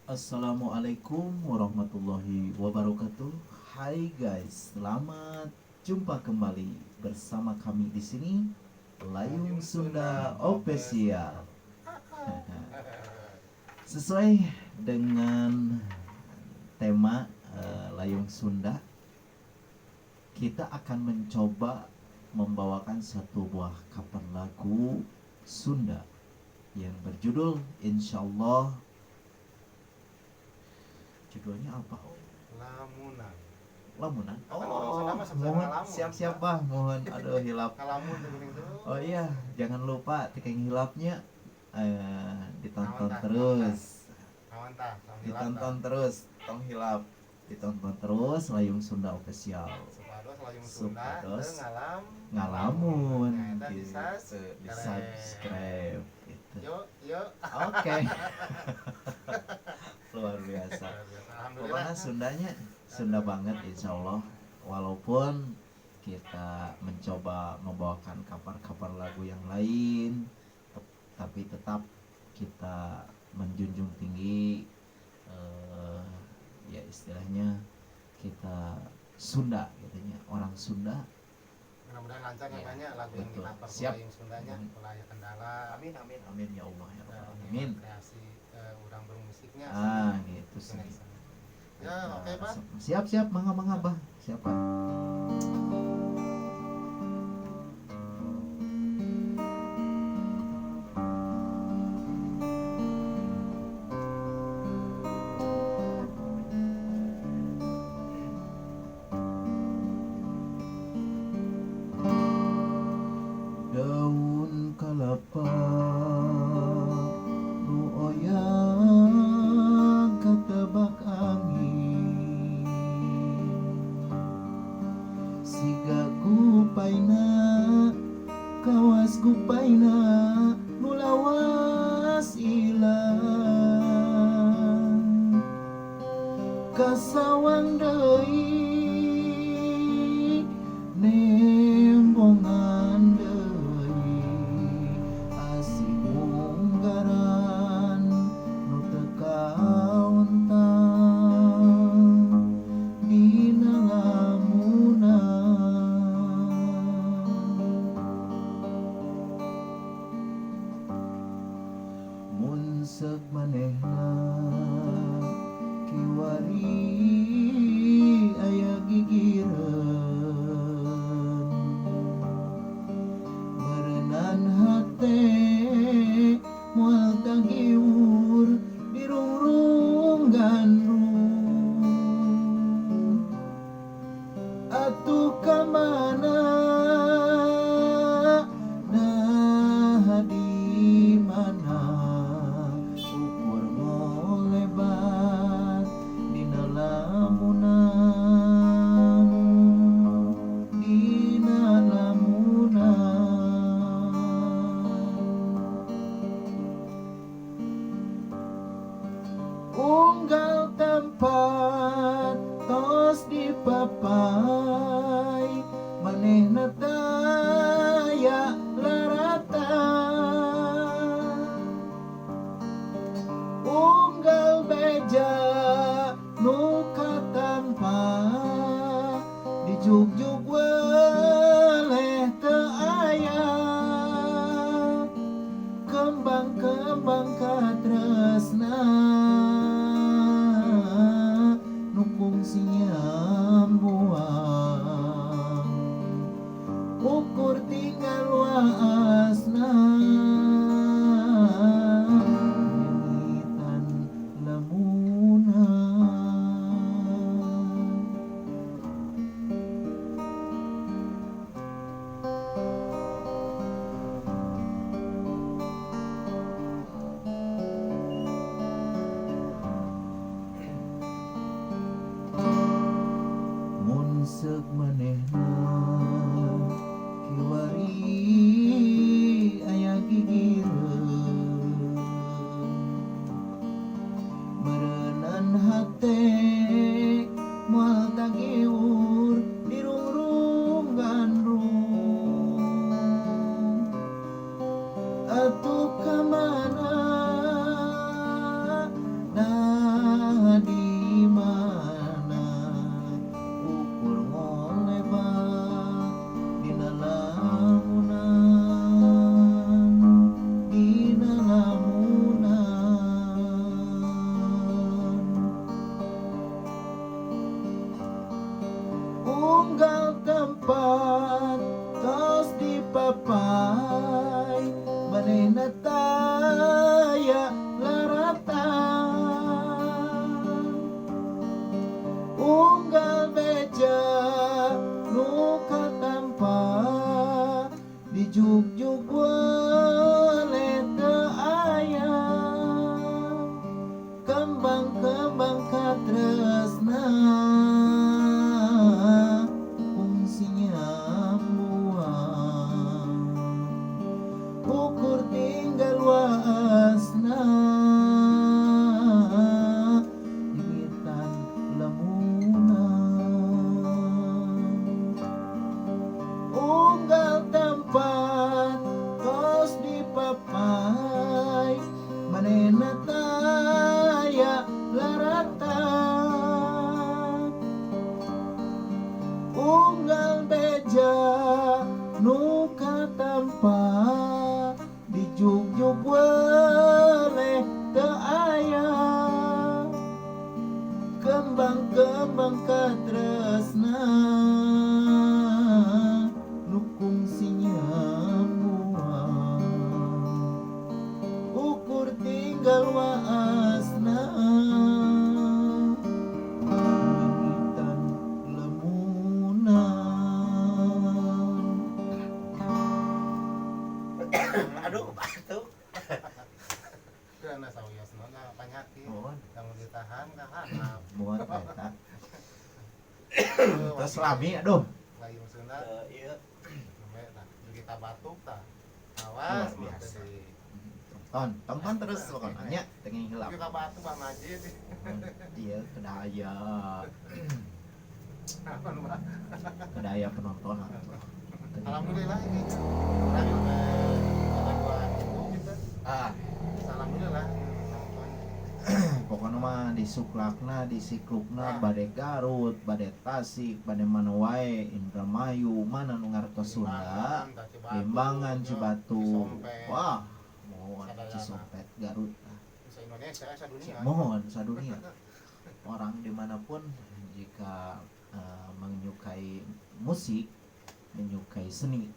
Assalamualaikum warahmatullahi wabarakatuh. Hai guys, selamat jumpa kembali bersama kami di sini, Layung Sunda Official. Sesuai dengan tema Layung Sunda, kita akan mencoba membawakan satu buah cover lagu Sunda yang berjudul, insya Allah, judulnya apa? Lamunan. Lamunan. Kan orang Sunda mah sebenarnya Mohon ngalamun. siap-siap bah, mohon, aduh, hilap. Ngalamun tuh geuning tuh. Oh iya, jangan lupa tikeng hilapnya ditonton Naon tah, terus. Naon tah, tong hilap Ditonton tah. Terus, tong hilap. Ditonton terus Layung Sunda Official. Supados Layung Sunda Supados teu ngalam ngalamun Nah, eta gitu. Di Di subscribe gitu. Yuk, yuk. Oke. Luar biasa. Luar biasa. Alhamdulillah. Pokoknya Sundanya Sunda banget, insya Allah. Walaupun kita mencoba membawakan cover-cover lagu yang lain, tapi tetap kita menjunjung tinggi ya istilahnya kita Sunda gitu nya, orang Sunda. Mudah-mudahan lancar ya Iya, banyak lagu yang betul. kita Siap. Layung Sundanya, ulah aya kendala. Amin, amin, amin, ya Allah ya Rabbal Dalam alamin. Kreasi urang bermusiknya. Ah, gitu sih. Ya, oke, Pak. Siap, siap, mangga, mangga, Bah. Siapa? Daun kalapa nu oyag katebak angin, siga gupaina, kawas gupaina nu lawas ilang. Kasawang deui, nembongan deui, asih munggaran nu teu kaontang dina lamunan. Mun seuk manehna kiwari aya gigireun, meureunan hate moal tagiwur dirungrung gandrung. Atuh kamana, nah di mana, ukur ngolebat dina lamunan, dina lamunan. Unggal tempat tos dipapai, manehna taya laratan. Unggal beja nu katampa, dijugjug weleh teu aya. Kembang-kembang katresna nu kungsi nyambuang, ukur tinggal waasna nyengitan lamunan. Mun seuk manehna kiwari aya gigireun, meureunan hate moal tagiwur dirungrung gandrung. Atuh kamana, nah Tembang katresna nu kungsi nyambuang, ukur tinggal waasna mimitan lemunan. Aduh, batuk. Karena sawiosna penyakit. Mohon. Lamun ditahan kahanap. Mohon eta. Terus lami, aduh. Lain Sunda. Iya. Nembe tah dugi ka batuk tah. Awas Luar biasa. mah tadi. Tonton, tonton terus pokoknya tengah hilap. Dugi ka batuk Bang Majid. Iya, kedaya. Naon, Pak? Kedaya penonton atuh. Alhamdulillah ini. Urang sampai ada 2 minggu gitu. Ah, Alhamdulillah nonton. Pokoknya mah di suklakna, di siklukna, Ah. bade Garut, bade Tasik, bade mana wae, Indramayu, mana nu ngartos Sunda, Limbangan, tah, Cibatu, Limbangan, ya, Cibatu. Cisompet. Wah, mohon Sadayana. Cisompet, Garut. Bisa Indonesia, sadunia. Mohon sadunia. Orang dimanapun jika menyukai musik, menyukai seni,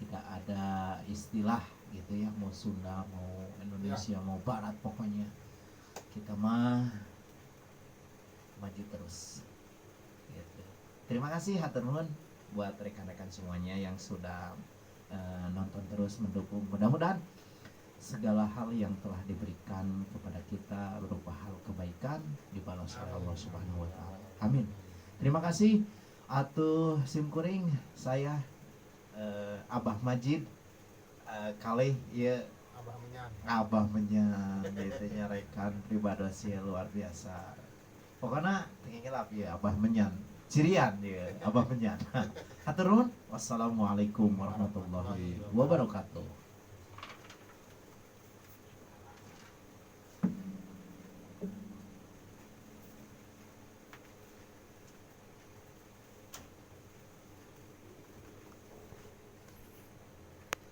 tidak ada istilah gitu ya, mau Sunda, mau Indonesia, mau Barat, pokoknya kita mah maju terus. Gitu. Terima kasih, hatur nuhun buat rekan-rekan semuanya yang sudah nonton terus mendukung. Mudah-mudahan segala hal yang telah diberikan kepada kita berupa hal kebaikan dibalas oleh Allah Subhanahu wa taala. Amin. Terima kasih atuh simkuring, saya Abah Majid kalih ya. Abah Menyan. Abah Menyan gitu nya, rekan pribados ya, luar biasa. Pokoknya tinggal ngelap ya, Abah Menyan. Cirian ya, Abah Menyan. Hatur nuhun. Wassalamualaikum warahmatullahi wabarakatuh.